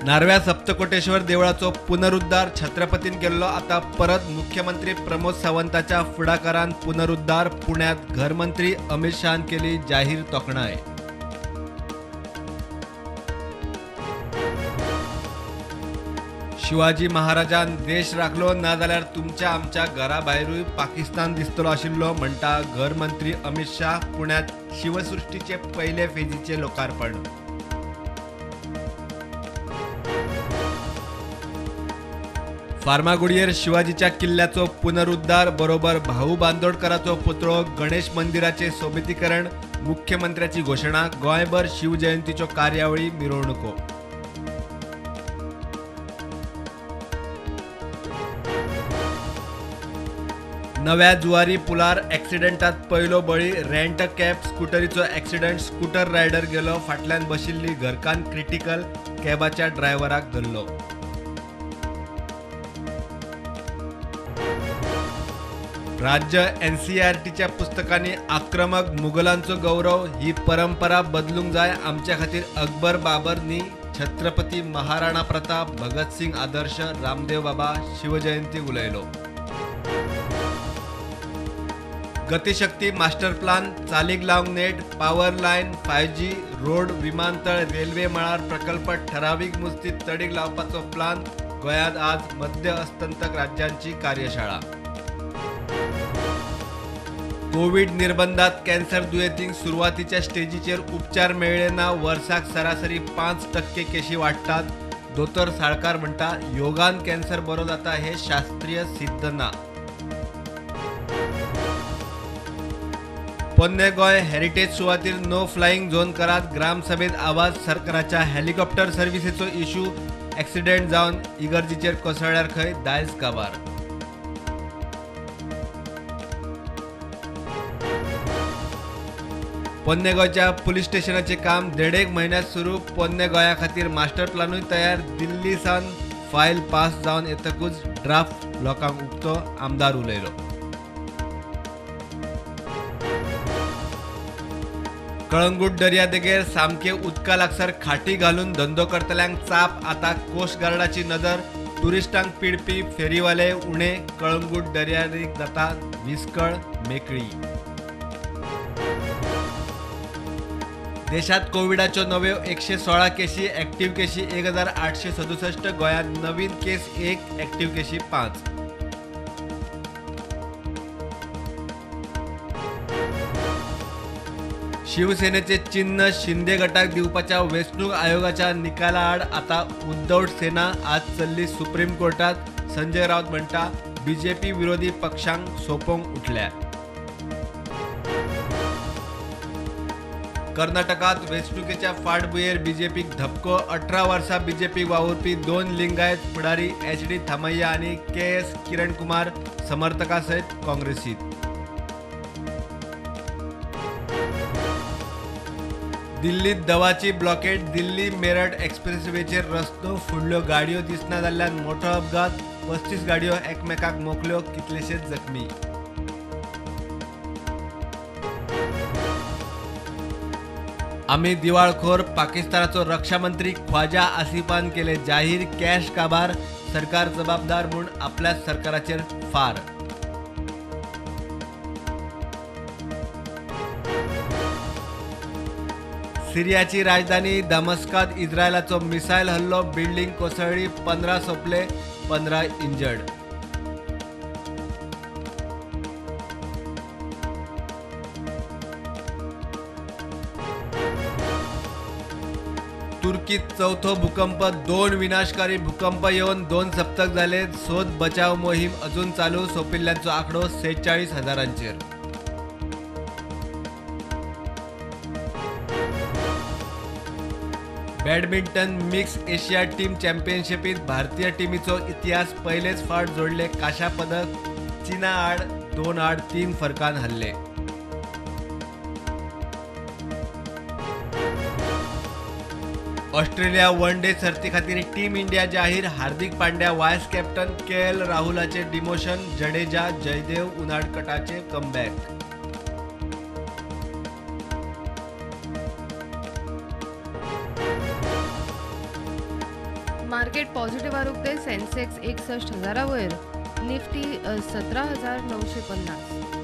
नार्व्या सप्तकोटेश्वर देवळाचो पुनरुद्धार छत्रपतीन केल्लो, आता परत मुख्यमंत्री प्रमोद सावंताच्या फुडाकारान पुनरुद्धार। पुण्यात घरमंत्री अमित शहान केली जाहीर तोखणाय। शिवाजी महाराजान देश राखलो ना जाल्यार तुमच्या आमच्या घरा भायरूय पाकिस्तान दिसतलो आशिल्लो म्हणटा घरमंत्री अमित शाह। पुण्यात शिवसृष्टीचे पयले फेजीचे लोकार्पण। फार्मागुडयेर शिवाजीच्या किल्ल्याचो पुनरुद्धार बरोबर भाऊ बांदोडकराचो पुतळो, गणेश मंदिराचे सोबितीकरण, मुख्यमंत्र्याची घोशणा। गोंयभर शिवजयंतीच्यो कार्यावळी, मिरवणुको। नव्या जुवारी पुलार ॲक्सिडेंटात पयलो बळी, रेंट कॅब स्कुटरीचो ॲक्सिडेंट, स्कूटर रायडर गेलो, फाटल्यान बशिल्ली घरकान्न क्रिटिकल, कॅबाच्या ड्रायव्हराक धरलो। राज्य एनसीईआरटीच्या पुस्तकांनी आक्रमक मुघलांचो गौरव, ही परंपरा बदलूंक जाय, आमच्या खातीर अकबर बाबर न्ही, छत्रपती महाराणा प्रताप, भगतसिंग आदर्श, रामदेव बाबा शिवजयंती उलयलो। गतिशक्ती मास्टर प्लान चालीक लावंक नेट, पॉवर लायन, 5G, road, विमानतळ, रेल्वे मळार प्रकल्प ठरावीक मुजतीत तडीक लावपाचो प्लान। गोंयांत आज मध्य अस्तंतक राज्यांची कार्यशाळा। कोविड निर्बंधात कॅन्सर दुयेंतींक सुरवातीच्या स्टेजीचेर उपचार मेळ्ळे ना, वर्साक सरासरी 5% केशी वाडटात। दोतोर साळकार म्हणटा योगान कॅन्सर बरो जाता हे शास्त्रीय सिद्ध ना। पोन्ने गोंय हेरिटेज सुवातीर नो फ्लायिंग झोन करात, ग्रामसभेत आवाज। सरकाराच्या हेलिकॉप्टर सर्व्हिसेचो इश्यू, ॲक्सिडेंट जावन इगर्जीचेर कोसळ्ळ्यार खंय दायज काबार। पोन्ने गोंयच्या पुलीस स्टेशनाचे काम 1.5 म्हयन्यांत सुरू। पोन्ने गोंया खातीर मास्टर प्लानूय तयार, दिल्ली सावन फायल पास जावन येतकूच ड्राफ्ट लोकांक उक्तो, आमदार उलयलो। कळंगूट दर्यादेगेर सामके उदका लागसार खाटी घालून धंदो करतल्यांक चाप, आता कोस्ट गार्डाची नदर। टुरिस्टांक पिडपी फेरीवाले उणे, कळंगूट दर्यादेग जाता विस्कळ मेकळी। देशात कोविडाच्यो नव्यो 116 केशी, ॲक्टिव्ह केशी 1867, गोंयांत नवीन केस 1, ॲक्टिव्ह केशी 5। शिवसेनेचे चिन्ह शिंदे गटाक दिवपाच्या वेंचणूक आयोगाच्या निकालाआड आता उद्धव सेना आज चल्ली सुप्रीम कोर्टात। संजय राऊत म्हणटा बीजेपी विरोधी पक्षांक सोपोवंक उठल्या। कर्नाटकात वेंचणुकेच्या फाटभुंयेर बीजेपीक धपको, 18 वर्सां बीजेपीक वावुरपी 2 लिंगायत फुडारी HD Thimayya आनी KS किरण कुमार समर्थकां सयत काँग्रेसीत। दिल्लीत दवाची ब्लॉकेड, दिल्ली मेरठ एक्सप्रेसवेचेर रस्तो, फुडल्यो गाडयो दिसना जाल्ल्यान मोठो अपघात, 35 गाडयो एकमेकाक मोखल्यो, कितलेशेच जखमी। आमी दिवाळखोर, पाकिस्तानाचो रक्षा मंत्री ख्वाजा आसिफान केले जाहीर, कॅश काबार, सरकार जबाबदार म्हूण आपल्याच सरकाराचेर फार। सिरियाची राजधानी दमस्कात इस्रायलाचो मिसायल हल्लो, बिल्डिंग कोसळ्ळी, 15 सोंपले, 15 इंजर्ड। तुर्कीत चौथो भूकंप, 2 विनाशकारी भूकंप येवन 2 सप्तक जाले, सोद बचाव मोहीम अजून चालू, सोंपिल्ल्यांचो आंकडो 46,000. बॅडमिंटन मिक्स एशिया टीम चॅम्पियनशिपीत भारतीय टीमीचो इतिहास पयलेच फावट जोडले कांश्या पदक, चीना आड 2-3 फरकान हरले। ऑस्ट्रेलिया वन डे सर्ती खातीर टीम इंडिया जाहीर, Hardik Pandya vice captain, KL राहुलाचे demotion, Jadeja Jaydev उनाडकटाचे comeback. मार्केट पॉझिटिव्हार उक्ते. सेन्सेक्स 61 हजारा वयर, निफ्टी 17,950.